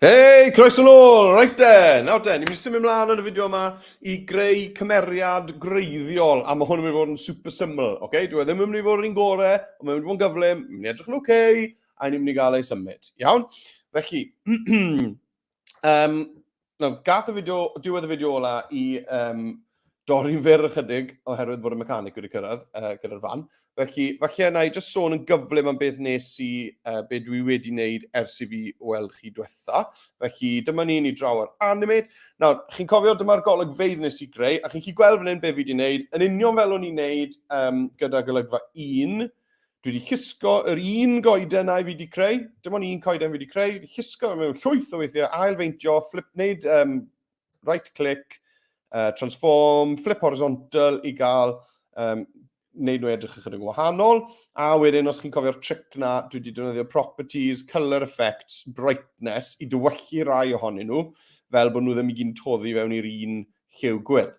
Hei, croeso nôl! Reit de, nawr de, ni'n mynd i symud ymlaen yn y fideo yma i greu cymeriad gwreiddiol, a mae hwn yn mynd i fod yn super syml, oce? Okay? Dwi e ddim yn mynd i fod yn un gore, ond mae'n mynd i fod yn gyflym, mae'n mynd i edrych yn oce, okay, a ni'n mynd i gael ei symud, iawn? Felly, Nawr, gath y fideo, diwedd y fideo ola i um, dorri'n fyr ychydig oherwydd bod y mechanic wedi cyrraedd gyda'r fan. Felly, falle na i just sôn yn gyflym am beth nes i, be dwi wedi wneud ers i fi weld chi diwetha. Felly, dyma ni, ni draw ar Animate. Nawr, chi'n cofio dyma'r golygfeydd nes i greu, a chi'n gallu gweld fan hyn be fi wedi wneud, yn union fel o'n i'n wneud um, gyda golygfa 1, Dwi wedi llusgo yr un goeden na i fi wedi creu, dim ond un coeden fi wedi creu, wedi llusgo mewn llwyth o weithiau, ail-feintio, flip, wneud um, right click, transform, flip horizontal i gael um, wneud nhw edrych ychydig yn wahanol. A wedyn, os chi'n cofio'r trick na, dwi wedi defnyddio properties, colour effects, brightness i dywyllu rai ohonyn nhw, fel bod nhw ddim i gyd yn toddi fewn i'r un lliw gwyrdd.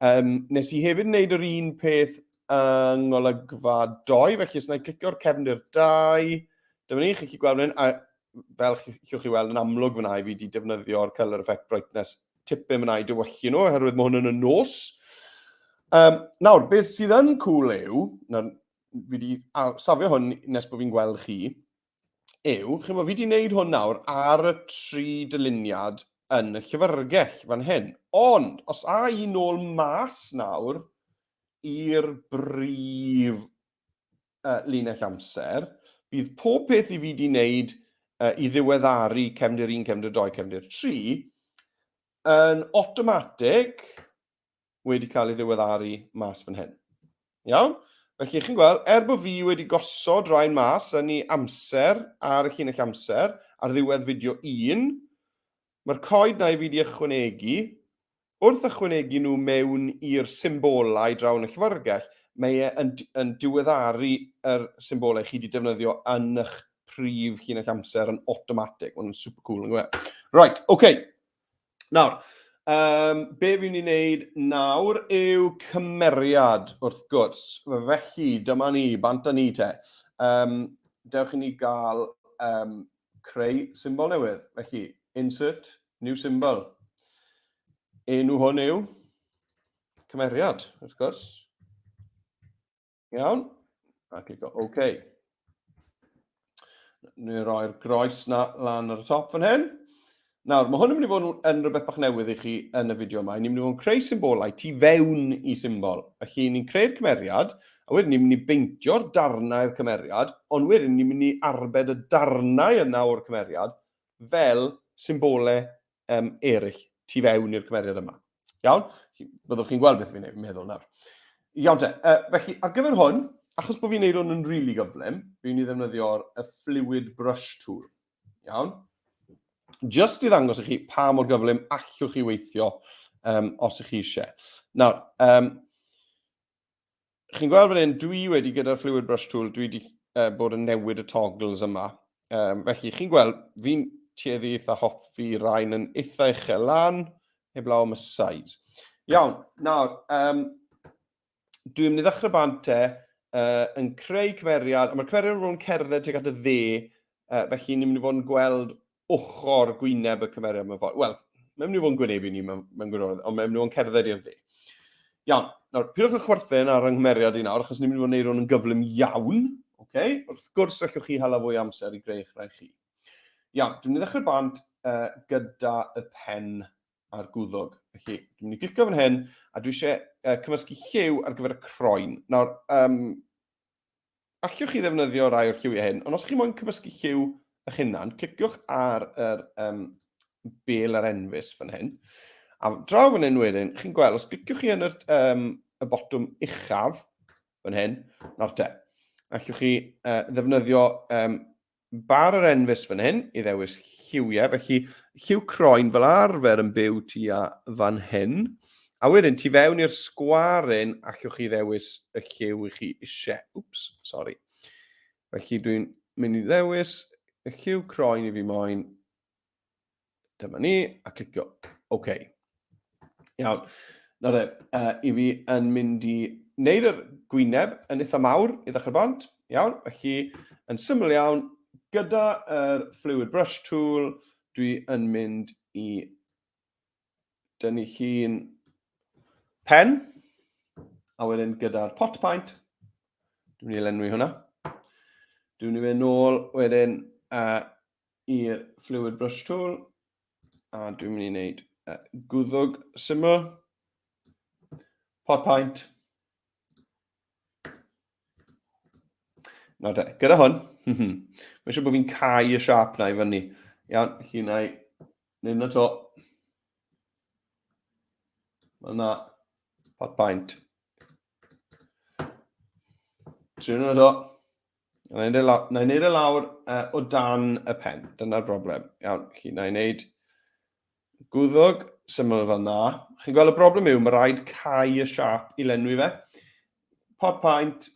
Um, nes i hefyd wneud yr un peth yng ngolygfa 2, felly os na i clicio'r cefndir 2, dyma ni, chi'n gallu gweld hyn, a fel chi'ch chi weld yn amlwg fyna, fi wedi defnyddio'r colour effect brightness tipyn fyna i dywyllu nhw, oherwydd mae hwn yn y nos. Um, nawr, beth sydd yn cool yw, nawr, fi wedi safio hwn nes bod fi'n gweld chi, yw, chi'n bod, fi wedi gwneud hwn nawr ar y tri dyluniad yn y llyfrgell fan hyn. Ond, os a i nôl mas nawr i'r brif uh, linell amser, bydd pob peth i fi wedi wneud uh, i ddiweddaru cefndir 1, cefndir 2, cefndir 3 yn automatic wedi cael ei ddiweddaru mas fan hyn. Iawn? Felly chi'n gweld, er bod fi wedi gosod rhain mas yn ei amser, ar y llinell amser, ar ddiwedd fideo 1, mae'r coed na i fi wedi ychwanegu, Wrth ychwanegu nhw mewn i'r symbolau draw yn y llyfrgell, mae e yn, yn diweddaru yr symbolau chi wedi defnyddio yn eich prif llinell amser yn automatic. Mae'n super cool yn gwe. Right, oce. Okay. Nawr, um, be fi'n mynd i wneud nawr yw cymeriad, wrth gwrs. Felly, dyma ni, bant â ni te. Um, dewch i ni gael um, creu symbol newydd. Felly, insert, new symbol. Enw hwn yw cymeriad, wrth gwrs. Iawn. A clicio OK. Ni roi'r groes na lan ar y top fan hyn. Nawr, mae hwn yn mynd i fod yn rhywbeth bach newydd i chi yn y fideo yma. Ni'n mynd i fod yn creu symbolau tu fewn i symbol. Felly, ni'n creu'r cymeriad, a wedyn ni'n mynd i beintio'r darnau'r cymeriad, ond wedyn ni'n mynd i arbed y darnau yna o'r cymeriad fel symbolau um, eraill tu fewn i'r cymeriad yma. Iawn? Byddwch chi'n gweld beth fi'n meddwl nawr. Iawn te. Uh, felly, ar gyfer hwn, achos bod fi'n neud hwn yn rili really gyflym, fi'n mynd i ddefnyddio'r fluid brush tool. Iawn? Just i ddangos i chi pa mor gyflym allwch chi weithio um, os ych chi eisiau. Nawr, um, chi'n gweld fan hyn, dwi wedi gyda'r Fluid Brush Tool, dwi wedi uh, bod yn newid y toggles yma. Um, felly, chi'n gweld, fi'n tueddu eitha hoffi rhain yn eitha uchel lan, heblaw am y size. Iawn, nawr, um, dwi'n mynd i ddechrau bant te, uh, yn creu cymeriad, a mae'r cymeriad yn fod yn cerdded tuag at y dde, uh, felly ni'n mynd i fod yn gweld ochr gwyneb y cymeriad mewn ffordd. Wel, mae'n mynd i fod yn gwynebu ni mewn, mewn gwirionedd, ond mae'n mynd i fod yn cerdded i'r dde. Iawn, nawr, pidwch â chwerthin ar yng nghymeriad i nawr, achos ni'n mynd i fod yn neud hwn yn gyflym iawn. Okay? Wrth gwrs, allwch chi hala fwy o amser i greu eich rhai chi. Iawn, dwi'n mynd i ddechrau bant uh, gyda y pen a'r gwddwg. Felly, dwi'n mynd i glicio fan hyn, a dwi eisiau uh, cymysgu lliw ar gyfer y croen. Nawr, um, allwch chi ddefnyddio rai o'r lliwiau hyn, ond os chi moyn cymysgu lliw eich hunan, cliciwch ar yr um, bel ar enfys fan hyn. A draw fan hyn wedyn, chi'n gweld, os cliciwch chi yn yr, um, y botwm uchaf fan hyn, nawr te, allwch chi uh, ddefnyddio um, bar yr enfys fan hyn i ddewis lliwiau, felly lliw croen fel arfer yn byw tua fan hyn. A wedyn, tu fewn i'r sgwaryn, allwch chi ddewis y lliw i chi eisiau. Oops, sorry. Felly dwi'n mynd i ddewis y lliw croen i fi moyn. Dyma ni, a clicio OK. Iawn. Nawr de, uh, i fi yn mynd i wneud yr gwyneb yn eitha mawr i ddechrau bant. Iawn, felly yn syml iawn, gyda yr Fluid Brush Tool, Dwi yn mynd i dynnu llun pen, a wedyn gyda'r pot paint, dwi'n mynd i lenwi hwnna. Dwi'n mynd i fynd nôl wedyn i'r fluid brush tool, a dwi'n mynd i wneud gwddwg syml, pot paint. Nawr te, gyda hwn, mae'n siŵr bod fi'n cau y siap na i fyny. Iawn, chi na i wneud hwnna to. Fel na, pot paint. Trio hwnna to. Na i wneud e lawr o dan y pen. Dyna'r broblem. Iawn, chi na i wneud gwddwg syml fel na. Chi'n gweld y broblem yw, mae rhaid cau y siap i lenwi fe. Pot paint,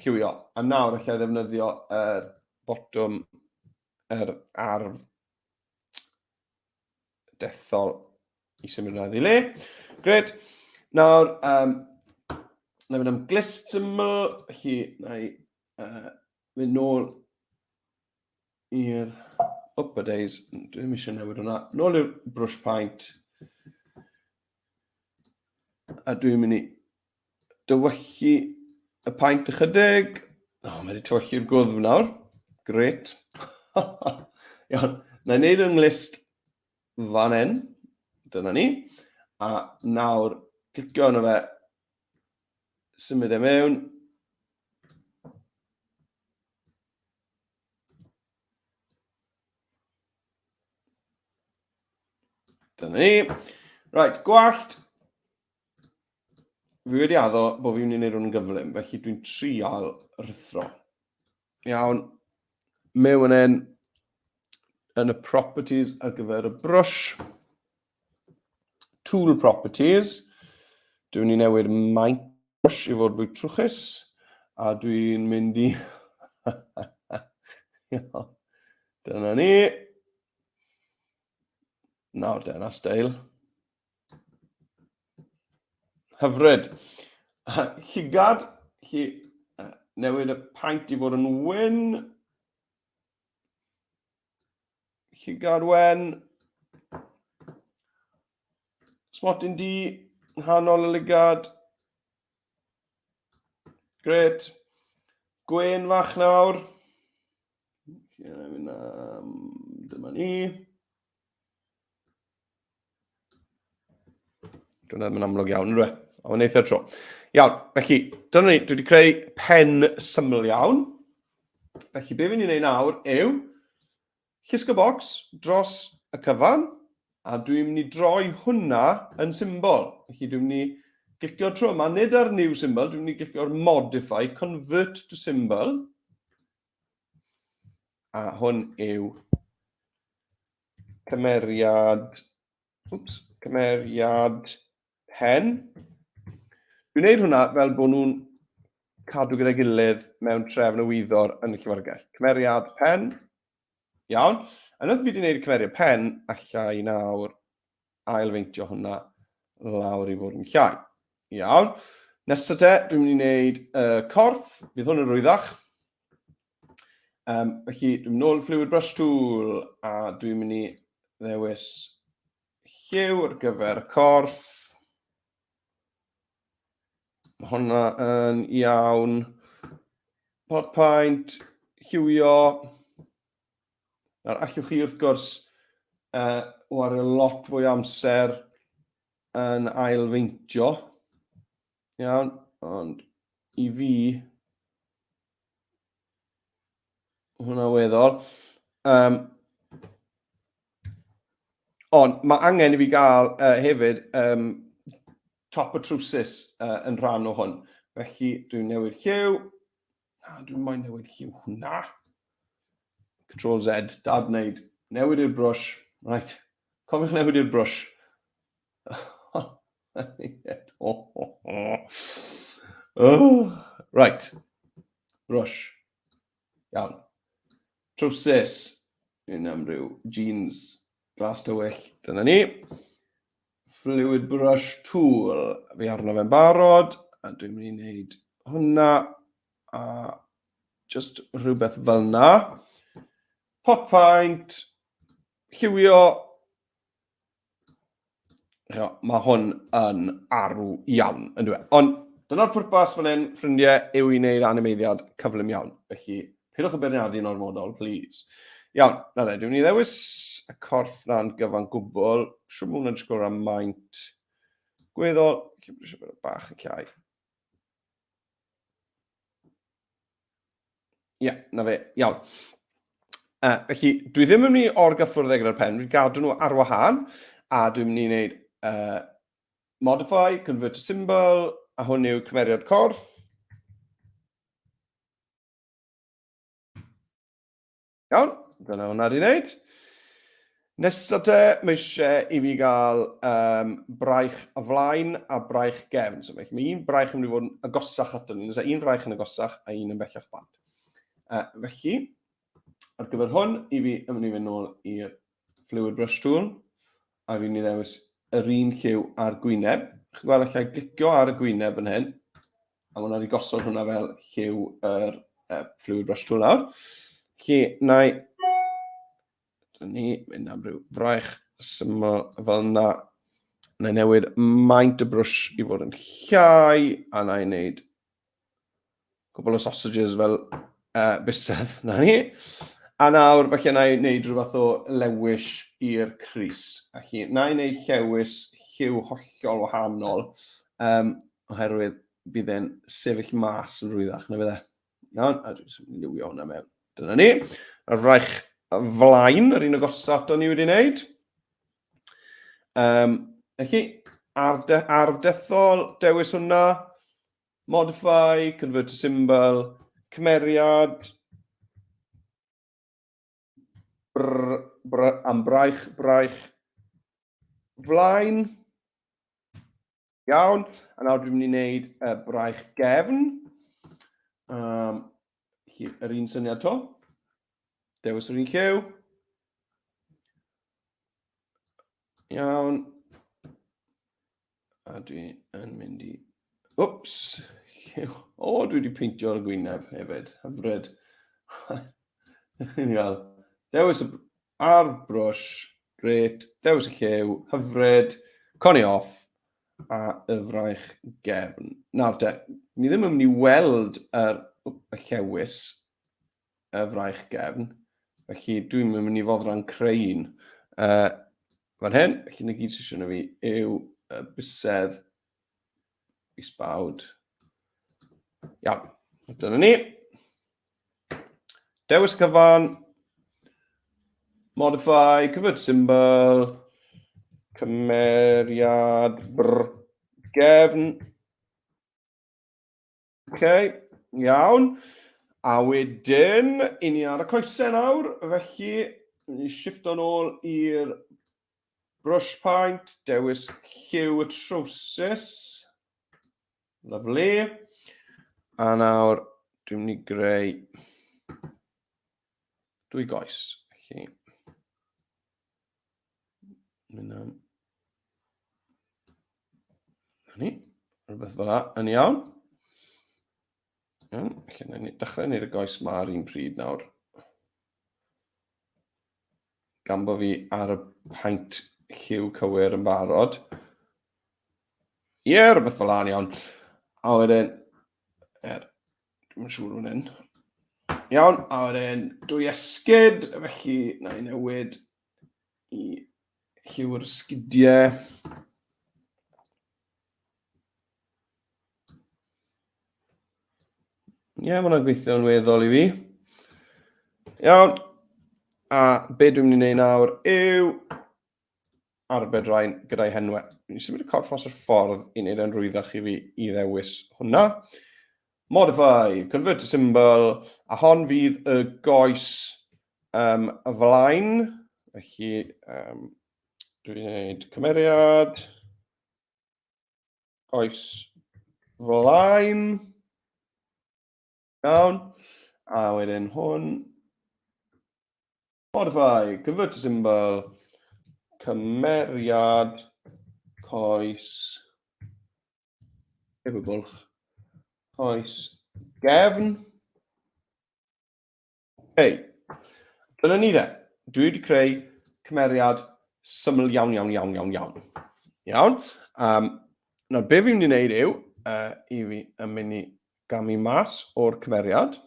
lliwio. A nawr allai ddefnyddio yr botwm, yr arf dethol i symud hwnna iddi le. Gret. Nawr, na i fynd am glist syml, felly na i fynd nôl i'r upper days, dwi ddim eisiau newid hwnna, nôl i'r brush paint, a dwi'n mynd i dywyllu y paent ychydig. O, oh, mae wedi tywyllu'r gwddf nawr. Gret. Iawn, na i wneud yng nglist fan hyn. Dyna ni. A nawr, clicio arno fe, symud e mewn. Dyna ni. Right, gwallt. Fi wedi addo bod fi'n mynd i wneud hwn yn gyflym, felly dwi'n trial rhuthro. Iawn, mewn yn yn y properties ar gyfer y brush, tool properties, dwi'n mynd i newid maint brush i fod fwy trwchus, a dwi'n mynd i... Dyna ni. Nawr dyna steil. Hyfryd. Llygad, chi newid y paent i fod yn wyn. Llygad wen. Smotyn du, nghanol y lygad. Gret. Gwen fach nawr. Dyma ni. Dyna ddim yn amlwg iawn, ydw e? Ond mae'n eitha tro. Iawn, felly, dyna ni, dwi wedi creu pen syml iawn. Felly, be fi'n ei wneud nawr yw llusgo bocs dros y cyfan, a dwi'n mynd i droi hwnna yn symbol. Felly, dwi'n mynd i glicio tro yma, nid ar new symbol, dwi'n mynd i glicio ar modify, convert to symbol. A hwn yw cymeriad, wps, cymeriad pen. Dwi'n gwneud hwnna fel bod nhw'n cadw gyda'i gilydd mewn trefn y wyddor yn y llyfrgell. Cymeriad pen. Iawn. A unwaith fi wedi gwneud y cymeriad pen, allai nawr ailfeintio hwnna lawr i fod yn llai. Iawn. Nesaf te, dwi'n mynd i wneud y corff. Bydd hwn yn rwyddach. Felly, dwi'n mynd nôl Fluid Brush Tool a dwi'n mynd i ddewis lliw ar gyfer y corff. Mae hwnna yn iawn. Pot paint, lliwio. Nawr, allwch chi wrth gwrs wario lot fwy o amser yn ailfeintio. Iawn, ond i fi, hwnna weddol. Ond mae angen i fi gael hefyd top y trwsus yn rhan o hwn. Felly dwi'n newid lliw. Na, dwi'n moyn newid lliw hwnna. Control Z, dad wneud. Newid i'r brwsh. Right. Cofiwch newid i'r brwsh. Oh, right. Brush. Iawn. Trowsus. Un am ryw jeans glas tywyll. Dyna ni. Fluid brush tool. Fi arno fe'n barod. A dwi'n mynd i wneud hwnna. A just rhywbeth fel na. Pot paint. Lliwio. Mae hwn yn arw iawn, yn dweud. Ond dyna'r pwrpas fan hyn, ffrindiau, yw i wneud animeiddiad cyflym iawn. Felly, peidiwch y beirniadu'n ormodol, please. Iawn, na re, dwi'n mynd i ddewis y corff na'n gyfan gwbl. Siwr bod hwnna'n disgwyl am maint gweddol. Bach yn llai. Ie, yeah, na fe, iawn. Felly, dwi ddim yn mynd i orgyffwrdd e gyda'r pen, dwi'n gadw nhw ar wahân, a dwi'n mynd i wneud modify, convert to symbol, a hwn yw cymeriad corff. Iawn, dyna hwnna di wneud. Nesa te, mae eisiau i fi gael braich y flaen a braich gefn. So mae un braich yn mynd i fod yn agosach ato ni. Nesa un braich yn agosach a un yn bellach bant. Felly, ar gyfer hwn, i fi yn mynd i fynd nôl i'r fluid brush tool, a fi'n mynd i ddewis yr un lliw a'r gwyneb. Chi'n gweld allai glicio ar y gwyneb yn hyn, a mae hwnna wedi gosod hwnna fel lliw yr fluid brush tool nawr. Felly, na i... Dyna ni, mynd am ryw fraich syml fel yna. Na i newid maint y brwsh i fod yn llai, a na i wneud cwbl o sausages fel bysedd, na ni. A nawr, falle na i wneud rhywbeth o lewis i'r crys. Felly, na i wneud llewis lliw hollol wahanol, oherwydd bydd e'n sefyll mas yn rhwyddach, na fydd e? Iawn, a dwi'n mynd i liwio hwnna mewn. Dyna ni. A'r fraich flaen, yr un agosaf ato ni wedi wneud. Felly, arf, de, arf dethol, dewis hwnna. Modify, convert to symbol, cymeriad, br, br, am braich, braich, flaen. Iawn, a nawr dwi'n mynd i wneud y braich gefn. Yr un syniad to. Dewis yr un lliw. Iawn. A dwi yn mynd i... Wps! O, dwi wedi peintio ar y gwyneb hefyd. Hyfryd. Chi'n gael. Dewis y ar brwsh. Gret. Dewis y llew. Hyfryd. Coni off. A y fraich gefn. Nawr te, ni ddim yn mynd i weld yr, y llewis y fraich gefn. Felly dwi'n mynd i foddran creu un. Fan hyn, felly na gyd sy'n eisiau fi yw y bysedd isbawd. Iawn, dyna ni. Dewis cyfan, modify, convert symbol, cymeriad, brr, gefn. Ok, iawn. A wedyn, i ni ar y coesau nawr, felly, ni shifto nôl i'r brush paint, dewis lliw y trowsus. Lovely. A nawr, dwi'n mynd i greu dwy goes. Felly, mynd am... Na ni, rhywbeth fel la, yn iawn. Iawn, felly ni dechrau wneud y goes ma ar un pryd nawr. Gan bod fi ar y paent lliw cywir yn barod. Ie, yeah, rhywbeth fel la'n iawn. A wedyn, dwi'n siŵr fan hyn. Iawn, a wedyn dwy esgid, felly na i newid i lliw'r sgidiau. Ie, yeah, mae hwnna'n gweithio'n weddol i fi. Iawn. A be dwi'n mynd i wneud nawr yw arbed rhain gyda'i henwau. Dwi'n symud y corff mas o'r ffordd i wneud e'n rwyddach i fi i ddewis hwnna. Modify, convert to symbol, a hon fydd y goes y flaen. Felly, dwi'n gwneud cymeriad, goes flaen. Iawn. A wedyn hwn. Modify, convert to symbol, cymeriad, coes, heb y bwlch, coes gefn. Ei, dyna ni de. Dwi wedi creu cymeriad syml iawn, iawn, iawn, iawn, iawn. Iawn. Nawr, be fi'n mynd i wneud yw, i fi yn mynd i gamu mas o'r cymeriad.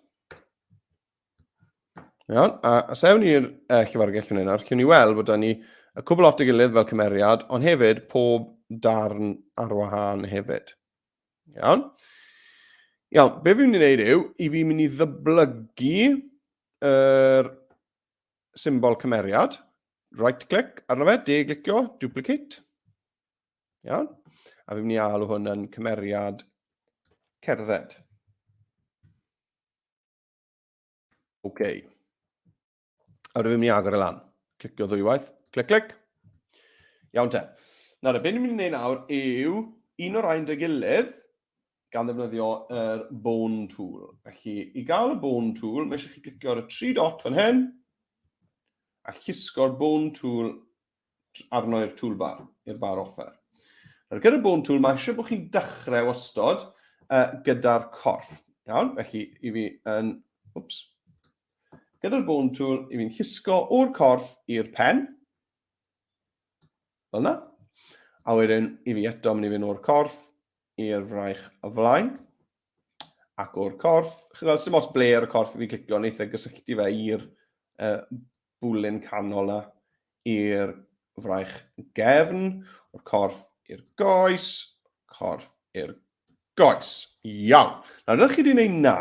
Iawn, a os ewn ni'r llyfrgell fan hyn nawr, chi'n ni weld bod da ni y cwbl at y gilydd fel cymeriad, ond hefyd pob darn ar wahân hefyd. Iawn. Iawn, be fi'n mynd i wneud yw, i fi mynd i ddyblygu yr symbol cymeriad, right click arno fe, de glicio, duplicate. Iawn. A fi'n mynd i alw hwn yn cymeriad cerdded. OK. A rwy'n mynd i agor e lan. Clicio ddwywaith. Clic, clic. Iawn te. Nawr, be ni'n mynd i wneud nawr yw un o'r rhain dy gilydd gan ddefnyddio yr bone tool. Felly, i gael y bone tool, mae eisiau chi clicio ar y tri dot fan hyn a llusgo'r bone tool arno i'r toolbar, i'r bar offer. Nawr, gyda'r bone tool, mae eisiau bod chi'n dechrau wastod gyda'r corff. Iawn, felly i fi yn... Wps. Gyda'r bone tool, i fi'n llusgo o'r corff i'r pen. Fel yna. A wedyn, i fi eto mynd i fynd o'r corff i'r fraich y flaen. Ac o'r corff, chi'n gweld, sy'n os ble ar y corff i fi clicio, wneith e gysylltu fe i'r bwlyn canol na i'r fraich gefn, o'r corff i'r goes, corff i'r goes. Iawn. Nawr, ydych chi wedi gwneud na,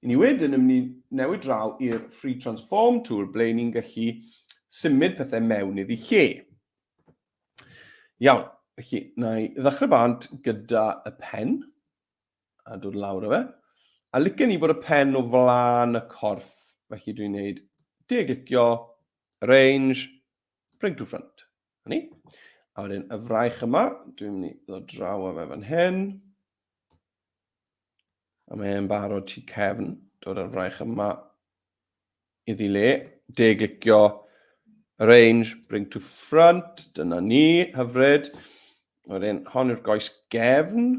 i ni wedyn yn mynd i newid draw i'r Free Transform tool, ble ni'n gallu symud pethau mewn iddi lle. Iawn, felly, na i ddechrau bant gyda y pen. a dod lawr o fe. A licen i bod y pen o flaen y corff, felly dwi'n gwneud de glicio, arrange, bring to front. A ni. A wedyn y fraich yma, dwi'n mynd i ddod draw o fe fan hyn. A mae'n barod tu cefn, dod â'r fraich yma iddi le. De glicio, arrange, bring to front, dyna ni, hyfryd. Wedyn, hon yw'r goes gefn.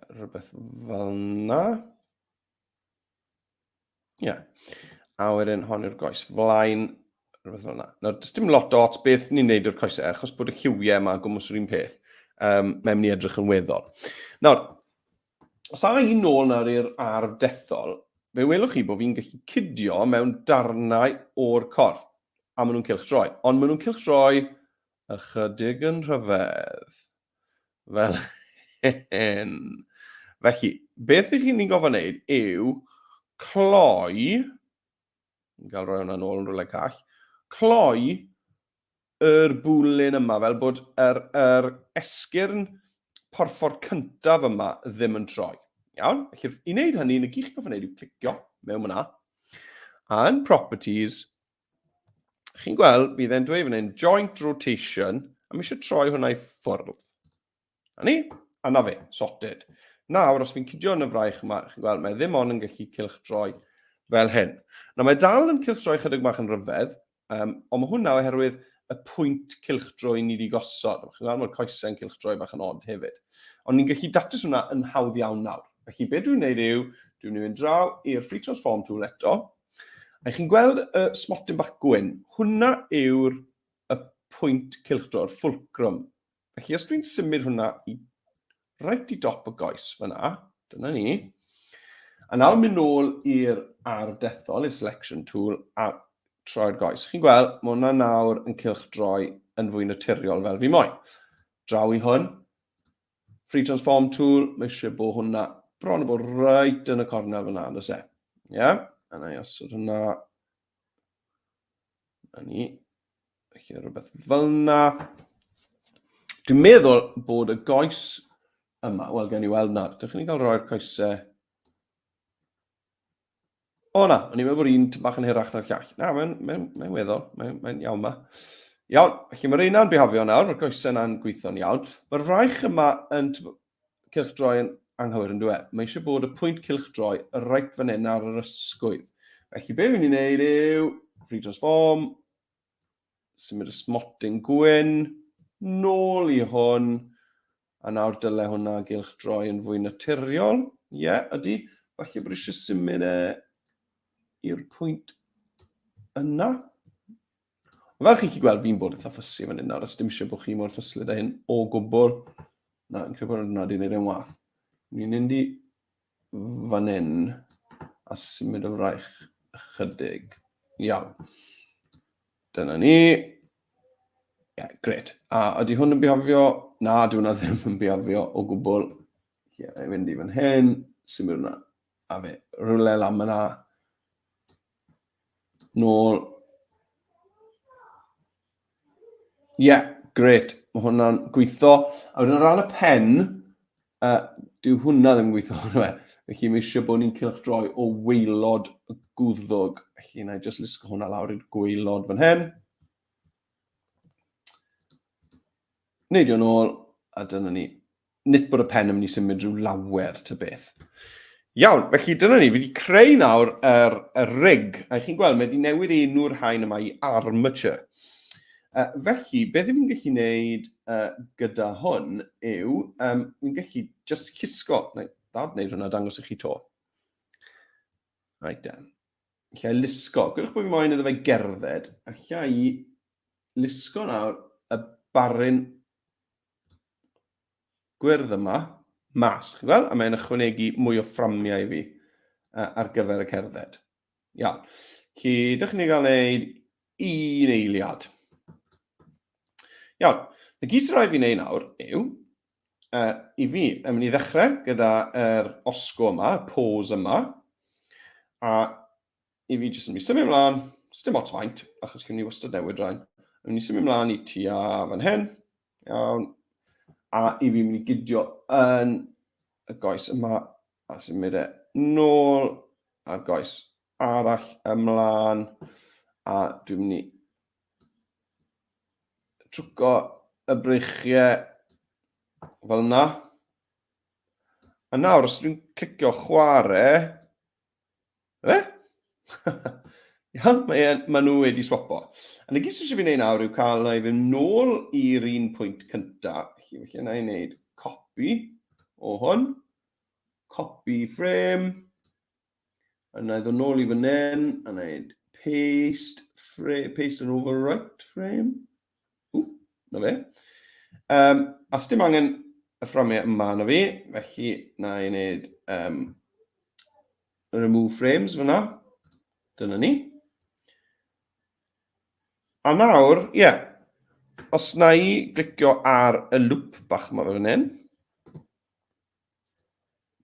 Rhywbeth fel na. Ie. Yeah. A wedyn hon yw'r goes flaen, rhywbeth fel yna. Nawr, does dim lot o ots beth ni'n neud o'r coesau, achos bod y lliwiau yma gwmws yr un peth. Mae'n mynd i edrych yn weddol. Nawr, os a i nôl nawr i'r arf dethol, fe welwch chi bod fi'n gallu cydio mewn darnau o'r corff, a maen nhw'n cylchdroi. Ond maen nhw'n cylchdroi ychydig yn rhyfedd. Fel hyn. Felly, beth ych chi'n gofyn wneud yw cloi, ni'n cael rhoi hwnna nôl yn rhywle call, cloi yr bwlyn yma fel bod yr, yr esgyrn porffor cyntaf yma ddim yn troi. Iawn? Felly, i wneud hynny, na gyd chi'n gofyn wneud yw clicio mewn yna. A yn Properties, chi'n gweld, bydd e'n dweud fan hyn, joint rotation, a mae eisiau troi hwnna i ffwrdd. A ni, a na fe, sorted. Nawr, os fi'n cydio yn y fraich yma, chi'n gweld, mae ddim ond yn gallu cylchdroi fel hyn. Nawr, mae dal yn cylchdroi chydig bach yn rhyfedd, ond mae hwnna oherwydd y pwynt cylchdroi ni wedi gosod. Chi'n gweld, mae'r coesau'n cylchdroi bach yn odd hefyd. Ond ni'n gallu datrys hwnna yn hawdd iawn nawr. Felly, be dwi'n gwneud yw, dwi'n mynd draw i'r Free Transform tool eto, A chi'n gweld y smotyn bach gwyn, hwnna yw'r y pwynt cylchdro'r fulcrum. Felly os dwi'n symud hwnna i reit i dop y goes fyna, dyna ni. A nawr mynd nôl i'r arf dethol, i'r selection tool, a troi'r goes. Chi'n gweld, mae hwnna nawr yn cylchdroi yn fwy naturiol fel fi moyn. Draw i hwn, Free Transform Tool, mae eisiau bod hwnna bron o bod reit yn y cornel fyna, on'd oes e? Ie, yeah? A na i osod hwnna. Na ni. Felly rhywbeth fel yna. Dwi'n meddwl bod y goes yma, wel, gen i weld nawr. Dych chi'n cael rhoi'r coesau O na, o'n i'n meddwl bod un bach yn hirach na'r llall. Na, mae'n mae, mae weddol, mae'n mae iawn ma. Iawn, felly mae'r reina'n bihafio nawr, mae'r goesau yna'n gweithio'n iawn. Mae'r fraich yma yn cylchdroi yn anghywir yn dweud. Mae eisiau bod y pwynt cylchdroi reit fan hyn ar yr ysgwydd. Felly be fi'n ei wneud yw free transform, symud y smotyn gwyn, nôl i hwn, a nawr dyle hwnna gylch droi yn fwy naturiol. Ie, yeah, ydy. Falle bod eisiau symud e i'r pwynt yna. Fel chi'n gallu gweld, fi'n bod eitha ffysi fan hyn nawr, os dim eisiau bod chi mor ffyslyd â hyn o gwbl. Na, yn credu bod hwnna wedi gwneud e'n wath. Ni'n mynd i fan hyn a symud y fraich ychydig. Iawn. Dyna ni. Ie, yeah, gret. A ydy hwn yn bihafio? Na, dwi hwnna ddim yn bihafio o gwbl. Ie, yeah, i fynd i fan hyn, symud hwnna. A fe, rhywle lan yna. Nôl. Ie, yeah, gret. Mae hwnna'n gweithio. A wedyn o ran y pen, dyw hwnna ddim yn gweithio. Hwnna. Felly mae eisiau bod ni'n cylchdroi o waelod y gwddwg. Felly na i jyst lusgo hwnna lawr i'r gwaelod fan hyn. Neidio nôl, a dyna ni. Nid bod y pen yn mynd i symud rhyw lawer ta beth. Iawn, felly dyna ni, fi wedi creu nawr yr, yr rig, a chi'n gweld, mae wedi newid enw'r haen yma i armature. Felly, beth fi'n gallu gwneud gyda hwn yw, fi'n gallu just llusgo, na i dad wneud hwnna dangos i chi to. Right then. Alla i lusgo, gwydwch bod fi moyn iddo fe gerdded, alla i lusgo nawr y baryn gwyrdd yma mas. Chi'n gweld? A mae'n ychwanegu mwy o fframiau i fi ar gyfer y cerdded. Iawn. Felly, dych chi'n gael wneud un eiliad. Iawn. Y gyd sy'n rhaid fi wneud nawr yw, i fi yn mynd i ddechrau gyda'r osgo yma, y pose yma, a i fi jyst yn mynd i symud ymlaen, dim ots faint, achos chi'n mynd i wastad newid rhain. Yn mynd i symud ymlaen i tua fan hyn, iawn, a i fi mynd i gydio yn y goes yma, a symud e nôl a'r goes arall ymlaen, a dwi'n mynd i trwco y breichiau fel yna. A nawr, os dwi'n clicio chwarae, Fe? Iawn, mae, e, mae nhw wedi swapo. A na gyd sydd eisiau fi wneud nawr yw cael na i fynd nôl i'r un pwynt cyntaf. Felly, felly na i wneud copi o hwn. Copy frame. A na i ddod nôl i fan hyn a wneud paste, frame, paste and overwrite frame. Ww, na fe. A sdim angen y fframiau yma na fi, felly na i wneud remove frames fyna. Dyna ni. A nawr, ie, yeah, os na i glicio ar y loop bach yma fan hyn,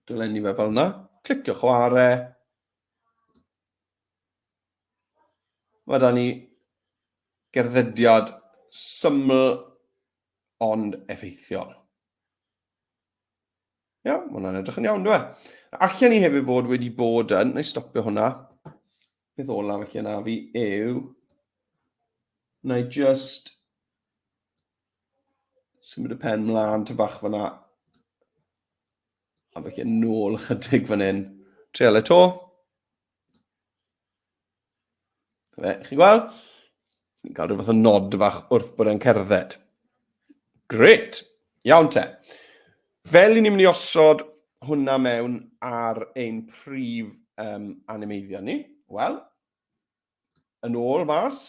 dylen ni fe fel yna, clicio chwarae, mae da ni gerddediad syml ond effeithiol. Ia, mae hwnna'n edrych yn iawn, dwi e? Allan ni hefyd fod wedi bod yn, na i stopio hwnna. Beth ola felly yna fi yw, na i just symud y pen mlaen ty bach fyna. A felly nôl ychydig fan hyn. Treial e to. Fe, chi'n gweld? Ni'n cael rhyw fath o nod fach wrth bod e'n cerdded. Gret! Iawn te. Fel i ni'n mynd i osod hwnna mewn ar ein prif animeiddio ni, wel, yn ôl mas,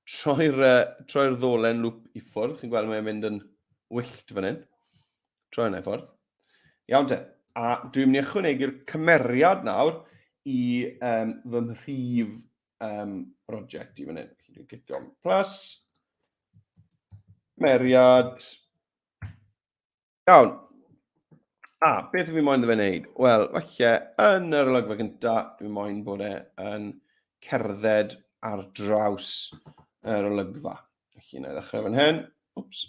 troi'r troi ddolen lwp i ffwrdd, chi'n gweld mae'n mynd yn wyllt fan hyn. Troi hwnna i ffwrdd. Iawn te. A dwi'n mynd i ychwanegu'r cymeriad nawr i fy mhrif brosiect i fan hyn. Felly dwi'n clicio plus, cymeriad. Iawn. A, beth fi moyn iddo fe wneud? Wel, falle yn yr olygfa gyntaf, dwi'n moyn bod e yn cerdded ar draws yr olygfa. Felly, na i ddechrau fan hyn. Wps.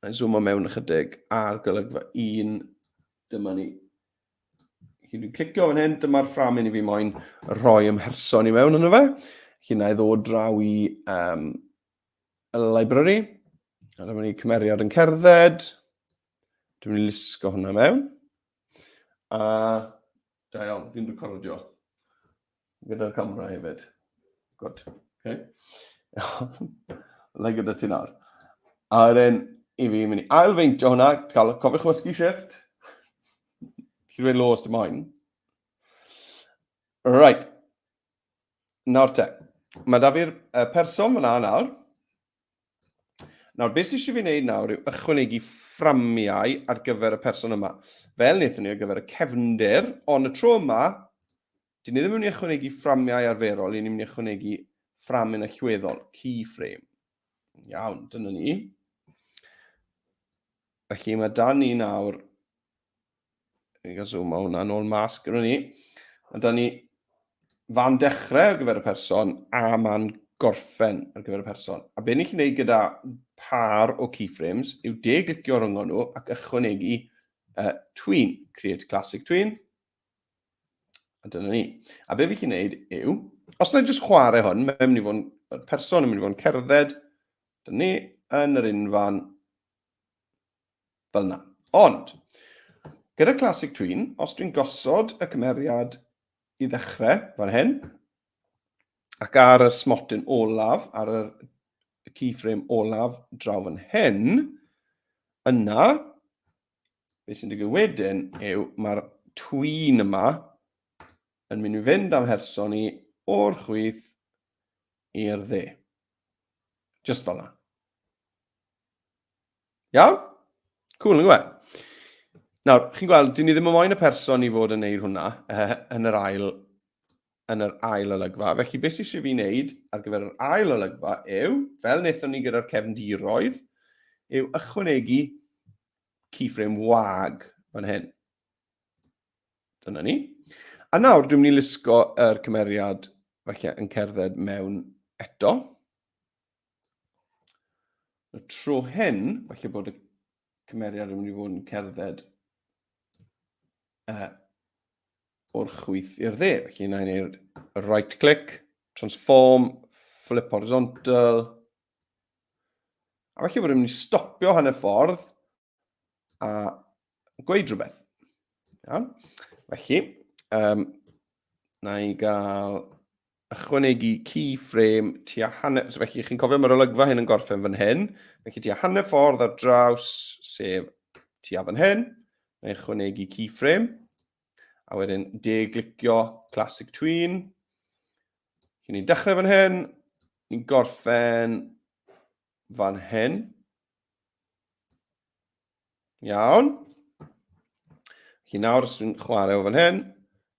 Na i zoomo mewn ychydig ar golygfa 1. Dyma ni. Felly dwi'n clicio fan hyn, dyma'r fframyn i fi moyn rhoi ymherson i mewn yno fe. Felly na i ddod draw i y library. A dyma ni cymeriad yn cerdded. Dwi'n mynd i lusgo hwnna mewn. A da iawn, fi'n recordio gyda'r camera hefyd. Good. Okay. Le gyda ti nawr. A wedyn, i fi mynd i ailfeintio hwnna, cael, cofiwch wysgu shift. Chi dweud lo os dim moyn. Right. Nawr te. Mae da fi'r person fyna nawr. Nawr, beth sydd eisiau fi wneud nawr yw ychwanegu fframiau ar gyfer y person yma. Fel wnaethon ni ar gyfer y cefndir, ond y tro yma, dyn ni ddim yn mynd i ychwanegu fframiau arferol, ni'n mynd i ychwanegu fframyn allweddol, keyframe. Iawn, dyna ni. Felly mae dan ni nawr Ni'n cael zoom o hwnna nôl mas gyda ni. Mae da ni fan dechrau ar gyfer y person a man gorffen ar gyfer y person. A be ni'n gallu gwneud gyda par o keyframes yw de-glicio rhwng nhw ac ychwanegu tween, create classic tween. A dyna ni. A be fi'n gallu gwneud yw, os na i jyst chwarae hwn, mae'n mynd i fod yn, y person yn mynd i fod yn cerdded, dyna ni, yn yr unfan, fel yna. Ond, gyda Classic Tween, os dwi'n gosod y cymeriad i ddechrau fan hyn, ac ar y smotyn olaf, ar y keyframe olaf draw fan hyn, yna, beth sy'n digwydd wedyn yw mae'r tween yma yn mynd i fynd am herson i o'r chwith i'r dde. Just fel yna. Iawn? Cool, yn gwe? Nawr, chi'n gweld, dyn ni ddim yn moyn y person i fod yn neud hwnna yn yr ail yn yr ail olygfa. Felly, beth sydd eisiau fi wneud ar gyfer yr ail olygfa yw, fel wnaethon ni gyda'r cefndiroedd, yw ychwanegu keyframe wag fan hyn. Dyna ni. A nawr dwi'n mynd i lusgo yr cymeriad falle yn cerdded mewn eto. Y tro hyn, falle bod y cymeriad yn mynd i fod yn cerdded o'r chwith i'r dde. Felly, na i wneud right click, transform, flip horizontal. A falle bod yn mynd i stopio hanner ffordd a gweud rhywbeth. Iawn. Felly, na i gael ychwanegu keyframe tua hanner... So felly, chi'n cofio mae'r olygfa hyn yn gorffen fan hyn. Felly, tua hanner ffordd ar draws, sef tua fan hyn. Na i ychwanegu keyframe. A wedyn de-glicio Classic Tween. Felly, ni'n dechrau fan hyn. Ni'n gorffen fan hyn. Iawn. Felly nawr, os dwi'n chwarae o fan hyn,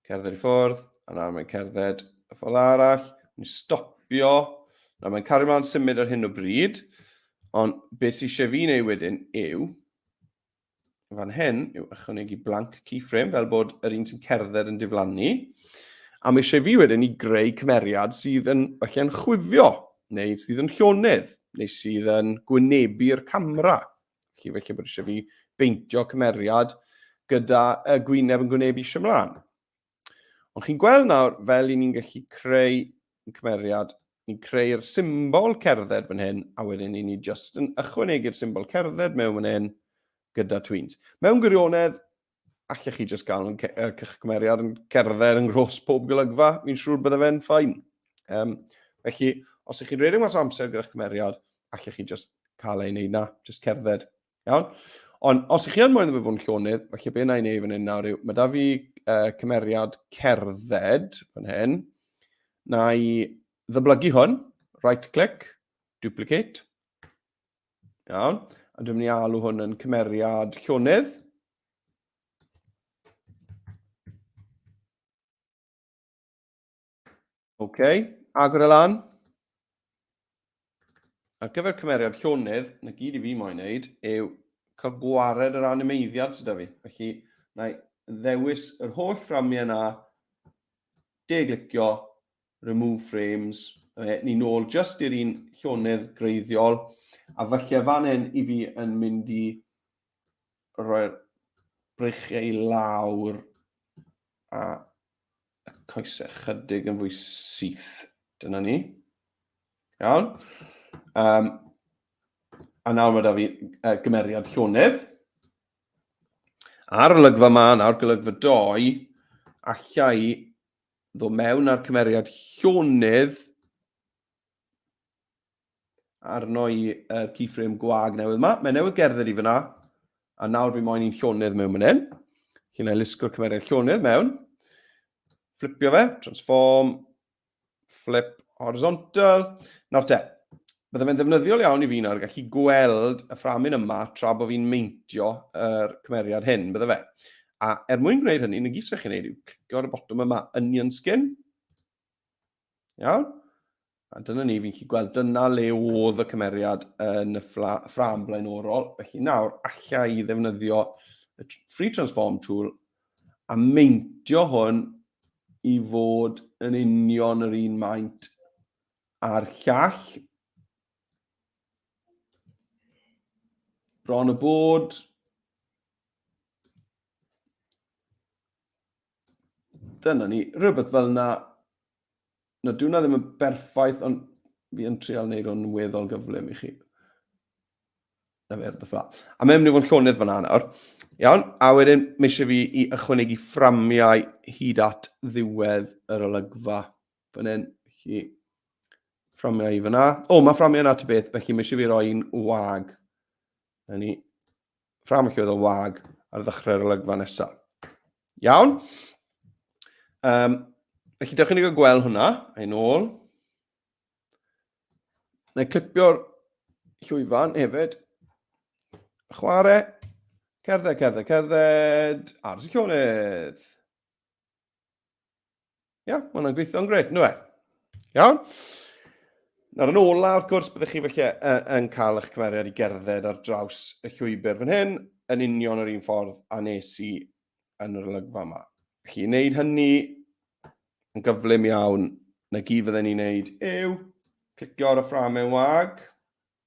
cerdded i ffwrdd, a nawr mae'n cerdded y ffordd arall, mae'n stopio, nawr mae'n cario mlaen symud ar hyn o bryd, ond beth sydd eisiau fi wneud wedyn yw, fan hyn, yw ychwanegu blank keyframe, fel bod yr un sy'n cerdded yn diflannu, a mae eisiau fi wedyn i greu cymeriad sydd yn, falle yn chwifio, neu sydd yn llonydd, neu sydd yn gwynebu'r camera. Felly, felly bod eisiau fi beintio cymeriad gyda y gwyneb yn gwynebu eisiau mlaen. Ond chi'n gweld nawr, fel i ni'n gallu creu cymeriad, ni'n creu'r symbol cerdded fan hyn, a wedyn i ni just yn ychwanegu'r symbol cerdded mewn fan hyn gyda tweens. Mewn gwirionedd, allech chi just gael eich cymeriad yn cerdded yn gros pob golygfa, fi'n siŵr bydde fe'n ffain. Um, felly, os ych chi'n rhedeg mas o amser gyda'ch cymeriad, allech chi just cael ei wneud na, just cerdded. Iawn? Ond os ych chi yn moyn iddo fe fod yn llonydd, felly be na i wneud fan hyn nawr yw, mae da fi cymeriad cerdded fan hyn. Na i ddyblygu hwn, right click, duplicate. Iawn. A dwi'n mynd i alw hwn yn cymeriad llonydd. OK, agor e lan. Ar gyfer cymeriad llonydd, na gyd i fi moyn wneud yw cael gwared yr animeiddiad sydd 'da fi. Felly, na i ddewis yr holl fframiau yna, de-glicio, remove frames, ni nôl just i'r un llonydd greiddiol, a falle fan hyn i fi yn mynd i roi'r breichiau i lawr a y coesau chydig yn fwy syth. Dyna ni. Iawn. Um, a nawr mae da fi gymeriad llonydd. Ar y olygfa ma, nawr golygfa doi, alla i ddod mewn ar cymeriad llonydd arno i y keyframe gwag newydd yma. Mae newydd gerdded i fyna, a nawr fi moyn i'n llonydd mewn fan hyn. Felly na i lusgo'r cymeriad llonydd mewn. Flipio fe, transform, flip horizontal. Nawr te, bydde fe'n ddefnyddiol iawn i fi nawr gallu gweld y fframyn yma tra bod fi'n meintio yr cymeriad hyn, bydde fe. A er mwyn gwneud hynny, na gyd sy'n chi'n gwneud yw clicio ar y botwm yma, Onion Skin. Iawn? A dyna ni, fi'n gallu gweld dyna le oedd y cymeriad yn y ffrâm blaenorol. Felly nawr, alla i ddefnyddio y Free Transform Tool a meintio hwn i fod yn union yr un maint a'r llall. Bron y bod. Dyna ni, rhywbeth fel yna. Na, dwi hwnna ddim yn berffaith, ond fi yn trial wneud o'n weddol gyflym i chi. Na fe, rhywbeth fel A mae'n mynd i fod yn llonydd fan'na nawr. Iawn, a wedyn mae eisiau fi i ychwanegu fframiau hyd at ddiwedd yr olygfa. Fan hyn, felly fframiau i fyna. O, mae fframiau yna ty beth, felly mae eisiau fi roi un wag. Na ni, ffram allweddol wag ar ddechrau'r olygfa nesaf. Iawn? Um, felly, dewch i ni gael gweld hwnna. A'i nôl. Na i clipio'r llwyfan hefyd. Chwarae. Cerdded, cerdded, cerdded. Aros y llonydd. Ia, yeah, mae hwnna'n gweithio'n gret, nhw e? Iawn? Nawr yn ola, wrth gwrs, byddwch chi felly yn cael eich cymeriad i gerdded ar draws y llwybr fan hyn, yn union yr un ffordd a nes i yn yr olygfa yma. Felly, i wneud hynny yn gyflym iawn, na gyd fydden ni'n wneud yw clicio ar y fframau wag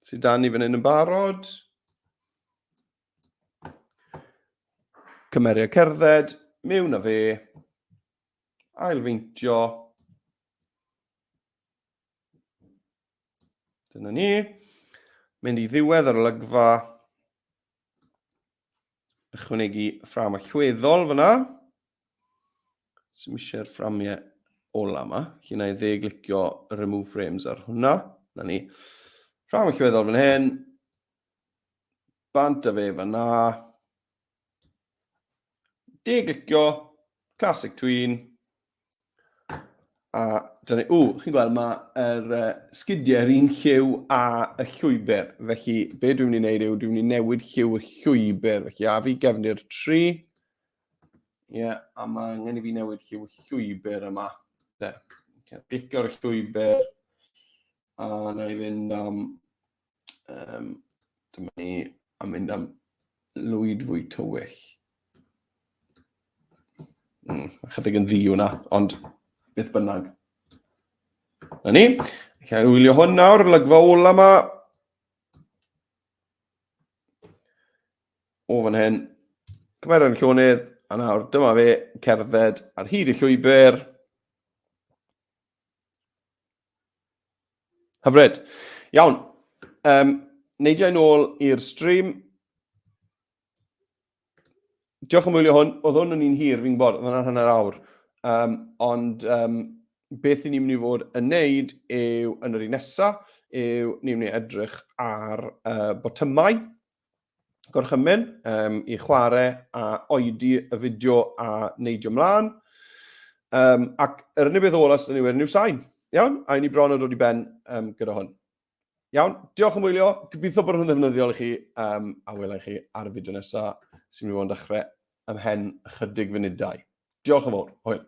sydd dan ni fan hyn yn barod. Cymeriad cerdded, mewn â fe, ailfeintio. Dyna ni. Mynd i ddiwedd yr olygfa. Ychwanegu ffram allweddol fyna. Sy'n eisiau'r fframiau ola yma. Felly na i dde glicio remove frames ar hwnna. Na ni. Ffram allweddol fan hyn. Bant â fe fyna. De-glicio, classic tween. A dyna ni, ww, chi'n gweld mae'r uh, sgidiau yr un lliw a y llwybr. Felly, be dwi'n mynd i wneud yw, dwi'n mynd i newid lliw y llwybr. Felly, a fi gefndir 3. Ie, yeah, a mae angen i fi newid lliw y llwybr yma. De. Okay, glicio ar y llwybr, a na i fynd am Um, dyma ni am mynd am lwyd fwy tywyll. Ychydig yn ddi hwnna, ond beth bynnag. Na ni. Alla i wylio hwn nawr, y lygfa ola yma. O fan hyn. Cymer yn llonydd, a nawr dyma fe cerdded ar hyd y llwybr. Hyfryd. Iawn. Um, neidiau nôl i'r stream. Diolch am wylio hwn. Oedd hwn yn un hir, fi'n gwybod, oedd hwnna'n hanner awr. Um, ond um, beth i ni'n mynd i fod yn neud yw, yn yr un nesaf, yw ni'n mynd i edrych ar uh, botymau gorchymyn um, i chwarae a oedi y fideo a neidio mlaen. Um, ac yr unig beth ola sydd ni wedyn yw sain. Iawn? A i ni bron yn dod i ben um, gyda hwn. Iawn, diolch am wylio. Gobeithio bod hwn ddefnyddiol i chi um, a welai chi ar y fideo nesaf sy'n mynd i fod yn dechrau ymhen ychydig funudau. Diolch yn fawr. Hwyl.